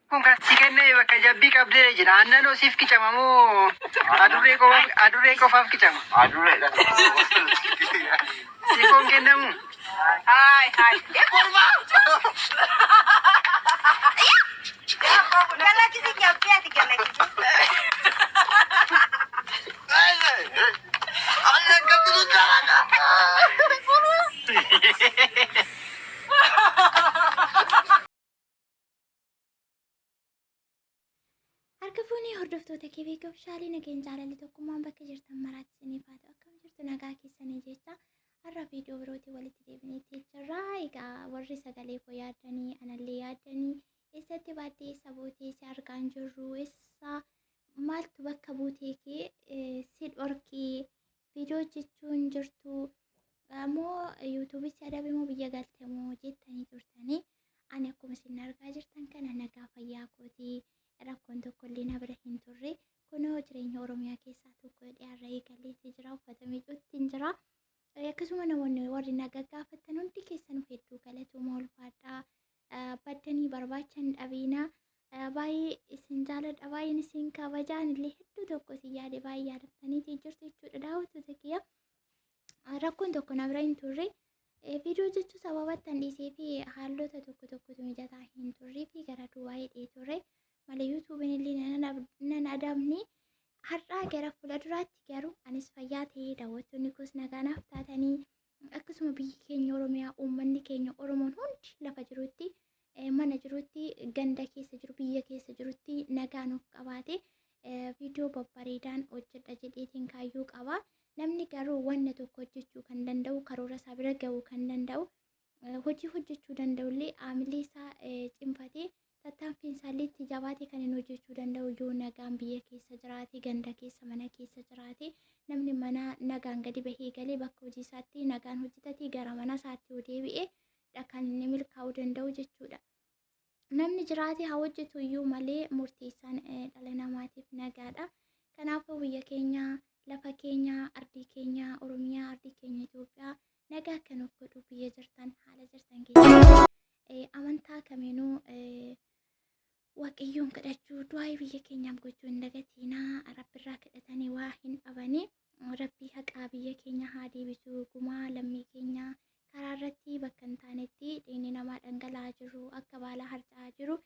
Kun kan si kenname bakka jabbii qabdee jira. Aannan hoo siif qicama moo adurree qofaaf adurree qofaaf qicama? Adurreedha. Siif hoon kennamu? Haay haay. Galakisi jabbii ati galakisi. Harka fuunee hordoftoota kee beekaa ofishaalii nageenya jaalalli tokkummaan bakka jirtan maraatti isiniif haa ta'u. Akkam jirtu nagaa keessanii jecha har'a viidiyoo birootiin walitti deebineetti jirra. Egaa warri sagalee koo yaaddanii anallee yaaddanii eessatti baaddee eessa buutee si argaa hin jirru eessa maaltu bakka buutee kee si dhorkee viidiyoo hojjechuu hin jirtu moo yuutuubii si adabe moo biyya galte moo jettanii turtanii. Ani akkuma isin argaa jirtan kana nagaa fayyaa kootii rakkoon tokko illee na bira hin turre. Kunoo jireenya Oromiyaa keessaa tokko dhiyaarra eegaleetii jira uffata miicuutti hin jira. Akkasuma namoonni warri na gaggaafattan hundi keessanuu hedduu galatooma ulfaadhaa. Baddanii barbaacha hin dhabiinaa. Baay'ee isin jaaladha baay'een isin kabajaan illee hedduu tokko isin yaade baay'ee yaadattaniitii jirtu jechuudha daawwattoota kiyya. Rakkoon tokko na bira hin turre. Viidiyoo hojjechuu sababattan dhiisee fi haalota tokko tokkotu mijataa hin turree fi gara duubaa hidhee turre malee yuutuubiin illee nan adabne. Har'aa gara fuula duraatti garuu anis fayyaa ta'ee daawwattoonni koos nagaa naaf taatanii akkasuma biyyi keenya Oromiyaa uummanni keenya Oromoon hundi lafa jirutti mana jirutti ganda keessa jiru biyya keessa jirutti nagaa nuuf qabaate viidiyoo babbareedaan hojjedha jedheetiin kaayyoo qaba. Namni garuu wanna tokko hojjechuu kan danda'u karoora isaa bira ga'uu kan danda'u hojii hojjechuu danda'ullee aamilee isaa cimfatee tattaaffiin isaallee itti jabaate kan inni hojjechuu danda'u yoo nagaan biyya keessa jiraate ganda keessa mana keessa jiraate namni mana nagaan gadi bahee galee bakka hojii isaatti nagaan hojjetatee gara mana isaatti yoo deebi'e dha kan inni milkaa'uu danda'u jechuudha. Namni jiraate haa hojjetu iyyuu malee murteessaan dhala namaatiif nagaadha. Kanaafuu biyya keenya, lafa keenya, ardii keenya, Oromiyaa, ardii keenya Itoophiyaa nagaa akka nuuf godhu biyya jirtan haala jirtan keessatti amantaa kamiinuu waaqayyoon kadhachuu du'aayii biyya keenyaaf gochuu hin dagatiinaa rabbirraa kadhatanii waa hin dhabanii rabbii haqaa biyya keenya haa deebisu gumaa lammii keenya karaa irratti bakka hin taanetti dhiigni namaa dhangala'aa jiru akka baalaa harca'aa jiru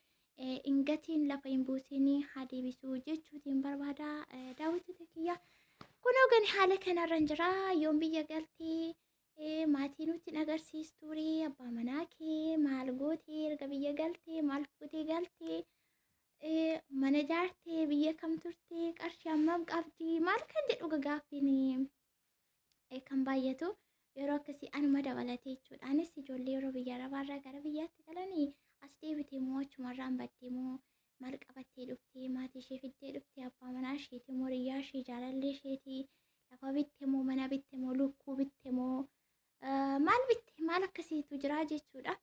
hin gatiin lafa hin buusin haa deebisu jechuutiin barbaada daawwattoota kiyya. Kunoo gani haala kanarra hin jira yoom biyya galtee maatii nutti hin agarsiistuuree abbaa manaa kee maal gootee erga biyya galtee maal fuutee galtee mana jaartee biyya kam turtee qarshii hammam qabdi maal kan jedhu gaaffiin kan baay'atu yeroo akkasii anuma dabalatee jechuudha. Anis ijoollee yeroo biyya arabaarraa gara biyyaatti galanii as deebitee moo achumarraan baddee moo maal qabattee dhuftee maatii ishee fiddee dhuftee abbaa manaa isheetii moo riyyaa ishee jaalallee isheetii lafa bitte moo mana bitte moo lukkuu bitte moo maal bitte maal akkasiitu jira jechuudha.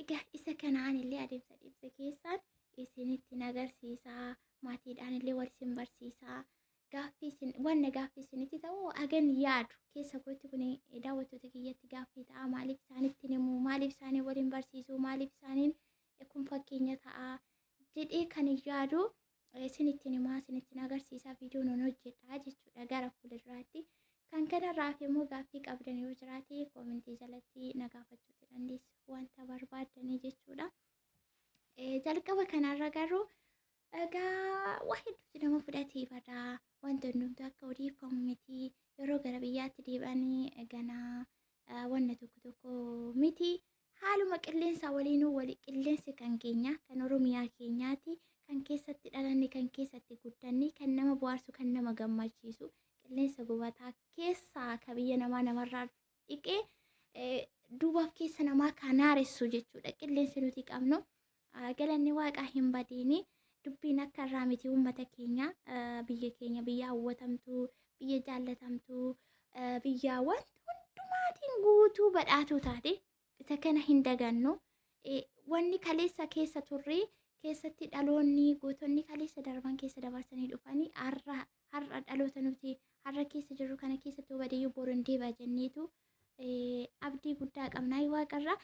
Egaa isa kanaan illee adeemsa adeemsa keessaan isinitti agarsiisaa maatiidhaan illee wal isin barsiisaa gaaffii isin wanna gaaffii isinitti ta'u hagan yaadu keessa kootti kun daawwattoota kiyyatti gaaffii ta'a maaliif isaanitti himu maaliif isaanii waliin barsiisu maaliif isaaniin kun fakkeenya ta'a jedhee kan yaadu isinittiin himaa isinittiin agarsiisaa viidiyoo nan hojjedha jechuudha gara fuulduraatti. Kan kanarraa fi immoo gaaffii qabdan yoo jiraate koomentii jalatti na gaafachuu dandeessu wanta barbaaddanii jechuudha. Jalqaba kanarra garuu egaa waa hedduutu nama fudhatee badaa wanta hundumtuu akka odeeffamu miti yeroo gara biyyaatti deebi'anii ganaa wanna tokko tokko miti. Haaluma qilleensaa waliinuu wali qilleensi kan keenya kan Oromiyaa keenyaati kan keessatti dhalanne kan keessatti guddanne kan nama bohaarsu kan nama gammachiisu qilleensa gubataa keessaa ka biyya namaa namarraa dhiqee duubaaf keessa namaa kan haaressu jechuudha qilleensi nuti qabnu galanni waaqaa hin badiini dubbiin akka irraa miti uummata keenya biyya keenya biyya hawwatamtuu biyya jaallatamtuu biyya wanti hundumaatiin guutuu badhaatuu taate isa kana hin dagannu. Wanni kaleessa keessa turre keessatti dhaloonni gootonni kaleessa darban keessa dabarsanii dhufanii har'a har'a dhaloota nuti har'a keessa jirru kana keessatti badeeyyuu boru hin deebi'a jenneetu abdii guddaa qabnaa waaqarraa.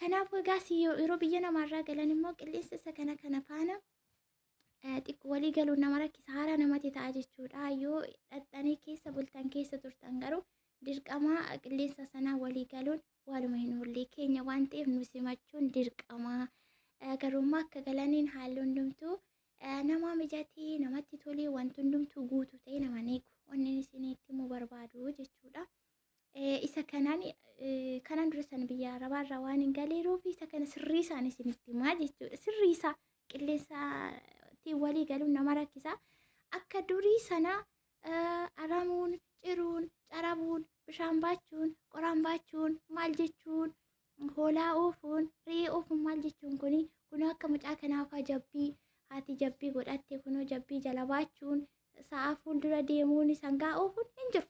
Kanaafuu egaa yeroo biyya namaarraa galan immoo qilleensa isa kana kana faana xiqqoo walii galuun nama rakkisa, haaraa namatti ta'a jechuudha. Yoo dhaqxanii keessa bultan, keessa turtan garuu dirqama qilleensa sanaa walii galuun waanuma hin oolle keenya waan ta'eef nu simachuun dirqama. Garuu akka galaniin haalli hundumtuu nama mijatee, namatti tolee, wanti hundumtuu guutuu ta'e nama eegu. Wanni isinitti himuu barbaadu jechuudha. Isa kanaan kanaan dura san biyya Arabaarraa waan hin galeeruuf isa kana sirrii isaan isinitti himaa jechuudha. Sirrii isaa qilleensaatiin walii galuun nama rakkisa. Akka durii sana aramuun, ciruun, carabuun, bishaan baachuun, qoraan baachuun, maal jechuun, hoolaa oofuun, re'ee oofuun maal jechuun kuni kunoo akka mucaa kanaafaa jabbii haati jabbii godhatte kunoo jabbii jala baachuun, sa'a fuuldura deemuun, sangaa oofuun hin jiru.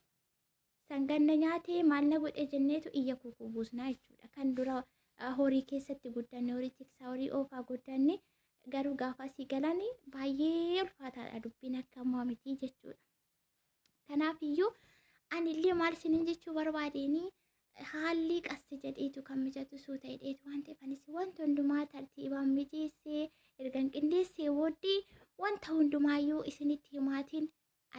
Sangaan na nyaatee maal na godhe jenneetu iyya kuukuu buusnaa jechuudha. Kan dura horii keessatti guddanne, horii tiksaa, horii oofaa guddanne garuu gaafa asii galan baay'ee ulfaataadha, dubbiin akka ammaa miti jechuudha. Kanaaf iyyuu anillee maal isiniin jechuu barbaadeenii, haalli qassi jedheetu kan mijatu suuta jedheetu waan ta'eef anis wanta hundumaa tartiibaan mijeessee ergan qindeessee booddee wanta hundumaayyuu isinitti himaatiin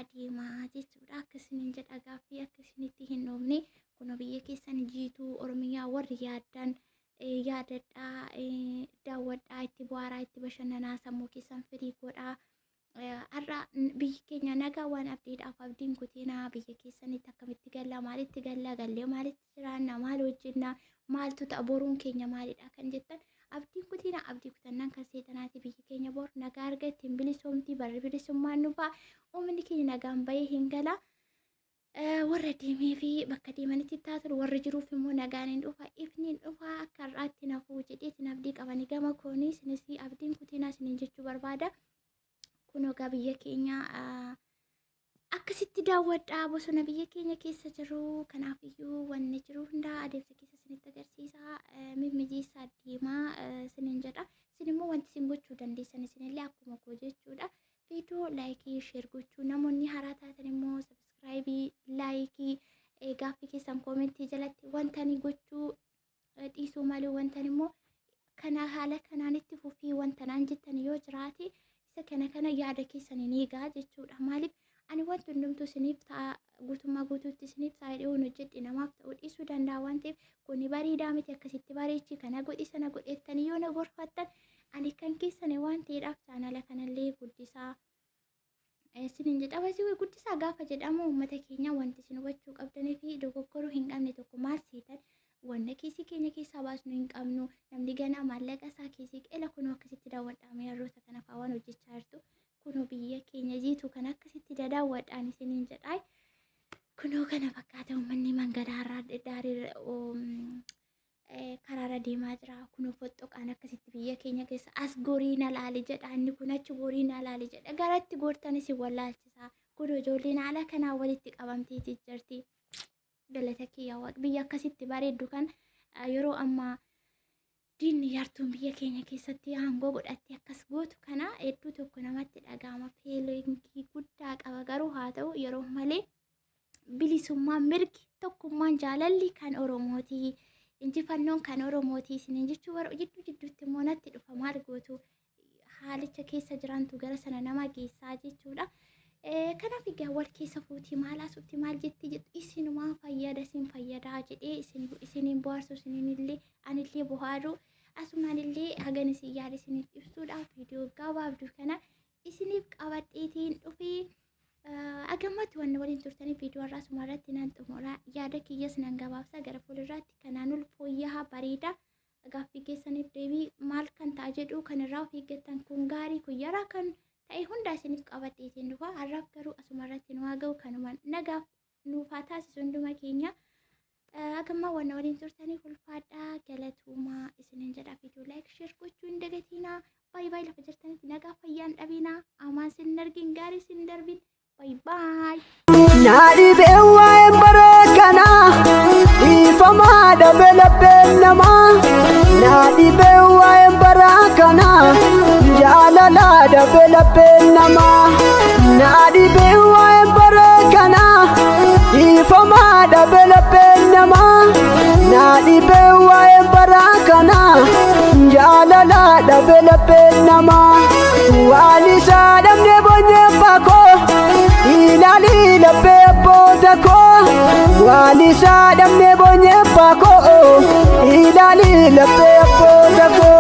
adeemaa jechuudha. Akka isiniin jedha, gaaffii akka isinitti hin dhoofne. Kun biyya keessan jiituu Oromiyaa warri yaaddan yaadadhaa, daawwadhaa, itti bohaaraa, itti bashannanaa, sammuu keessan firii godhaa. Har'a biyyi keenya nagaa waan abdiidhaaf abdiin kutinaa. Biyya keessanitti akkamitti gallaa, maalitti gallaa, gallee maalitti jiraanna, maal hojjenna, maaltu ta'a, boruun keenya maalidha kan jettan abdiin kutinaa. Abdii kutannaan kan seexanaati. Biyyi keenya bor nagaa argatti, hin bilisoomti, barri bilisummaan dhufaa, uummanni keenya nagaan bahee hin gala. Warra deemee fi bakka deemanitti taatu, warra jiruuf immoo nagaan hin dhufa, ifni hin dhufa, akka har'aatti nafuu jedheetiin abdii qabanii gama koonii isinis abdiin kutinaa isiniin jechuu barbaada. Kun egaa biyya keenya akkasitti daawwadhaa, bosona biyya keenya keessa jiru. Kanaafiyyuu wanni jiru hundaa adeemsa keessa isinitti agarsiisa, mimmijeessaa deemaa isiniin jedha. Isin immoo wanti isin gochuu dandeessan isinillee akkuma koo jechuudha. Viidiyoo like, share gochuu, namoonni haaraa taatan immoo subscribe, like, gaaffii keessan comment jalatti wanta ani gochuu dhiisuu malee, wanta immoo kana haala kanaan itti fufii wanta naan jettan yoo jiraate isa kana kana yaada keessan hin eegaa jechuudha. Maaliif ani wanti hundumtuu isiniif ta'a, guutummaa guutuutti isiniif ta'a dhiyoon hojjedhe namaaf ta'uu dhiisuu danda'a waan ta'eef, kuni bareedaa miti, akkasitti bareechi, kana godhi, sana godhettanii yoo na gorfattan ani kan keessan waan ta'eedhaaf chaanala kanallee guddisaa isiniin jedha. Basii guddisaa gaafa jedhamu uummata keenya wanti isin hubachuu qabdanii fi dogoggoruu hin qabne tokko maal seetan, wanna kiisii keenya keessaa baasnu hin qabnu. Namni ganaa maallaqa isaa kiisii qela. Kunoo akkasitti daawwadhaa, meerroota kana fa'aa waan hojjechaa jirtu. Kunoo biyya keenya jiitu kan akkasitti dadaawwadhaan isiniin jedhaa. Kunoo kana fakkaata, uummanni mangadaarraa daarii karaarra deemaa jira. Kunoo foxxoqaan akkasitti biyya keenya keessa as gorii na laali jedha. Inni kun achi gorii na laali jedha. Garatti goortan isin wallaalchisa. Kunoo ijoolleen haala kanaan walitti qabamteeti jirti. Galata kiyya Waaqa, biyya akkasitti bareeddu kan yeroo ammaa diinni yartuun biyya keenya keessatti aangoo godhatte akkas gootu kana hedduu tokko namatti dhaga'ama. Feeling guddaa qaba, garuu haa ta'u yeroo malee bilisummaan, mirgi, tokkummaan, jaalalli kan Oromooti. Injifannoon kan Oromooti isiniin jechuu bara jidduu jidduutti immoo natti dhufa, maal gootu, haalicha keessa jirantu gara sana nama geessaa jechuudha. Kanaaf egaa wal keessa fuutii maal haasofti, maal jetti jettu, isinumaa fayyada, isin fayyadaa jedhee isiniin bohaarsu, isiniin illee anillee bohaaru, asumaan illee hagan isin yaada isiniif ibsuudhaaf viidiyoo gabaabduu kana isiniif qabadheetiin dhufee. Agammatti wanni waliin turtaniif viidiyoo har'aa asuma irratti nan xumura. Yaada kiyyas nan gabaabsa. Gara fuulduraatti kanaan ol fooyya'aa bareeda gaaffii keessaniif deebii maal kan ta'a jedhu, kan irraa of eeggattan, kun gaarii, kun yaraa kan ta'e hundaa isiniif qabadheetiin dhufa. Har'aaf garuu asuma irratti nu haa ga'u, kanuma nagaaf nuuf haa taasisu hunduma keenya. Agammaa wanna waliin turtaniif ulfaadhaa, galatuumaa isinin jedha. Viidiyoo like, share gochuu hin dagatinaa. Baay'ee baay'ee lafa jirtanitti nagaa fayyaan dhabinaa. Amaan sin argin, gaarii sin darbin. Bye bye. Naa dhibee waa'een bara kanaa, dhiifamaa dhabe lapheen namaa. Naa dhibee waa'een bara kanaa, jaalalaa dhabe lapheen namaa. Naa dhibee waa'een bara kanaa, dhiifamaa dhabe lapheen namaa. Naa dhibee waa'een bara kanaa. kanaa jaalala dhabe lapheen namaa waan isaa dhabne boonye abbaa koo ilaali laphee abboota koo waan isaa dhabne boonye abbaa koo ilaali laphee abboota koo.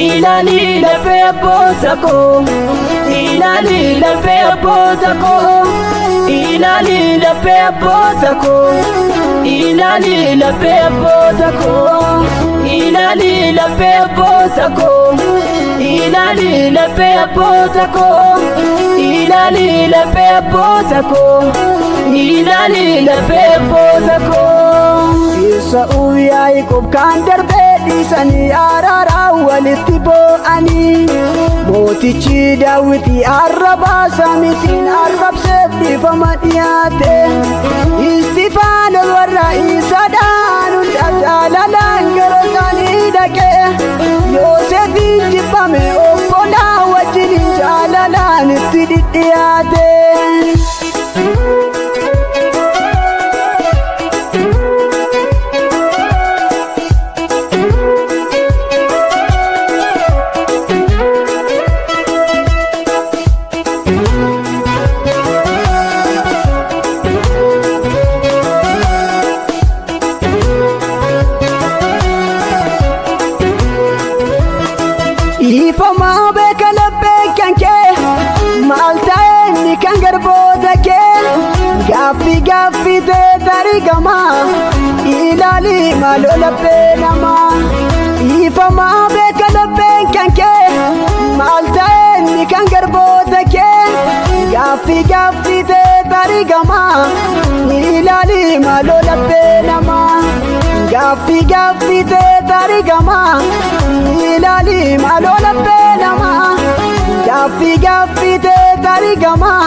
Ilaali laphee abboota koo ilaali laphee abboota koo ilaali laphee abboota koo ilaali laphee abboota koo ilaali laphee abboota koo ilaali laphee abboota koo ilaali laphee abboota koo ilaali laphee abboota koo. Isa Yaaqoob kan darbee dhiisanii araaraa walitti boo'anii mootichi daawwitii arrabaa samitiin arrabseef dhiifama dhiyaate Istifaanos warra isa dhaanu jaalalaan gara isaanii dhaqee Yoosefiin jibbame obbolaa wajjin jaalalaan itti dhidhiyaate. Ifamaa beeka laphee kan kee maal ta'e inni kan garboota kee gaaffii gaaffii ta'e tarii gamaa ilaali maaloo laphee namaa. Ifamaa beeka lapheen kan kee maal ta'e inni kan garboota kee gaaffii gaaffii ta'e tarii gamaa ilaali maaloo laphee namaa. Gaaffii gaaffii ta'e tarii gamaa ilaali maaloo laphee namaa. Gaaffii gaaffii ta'e tarii gamaa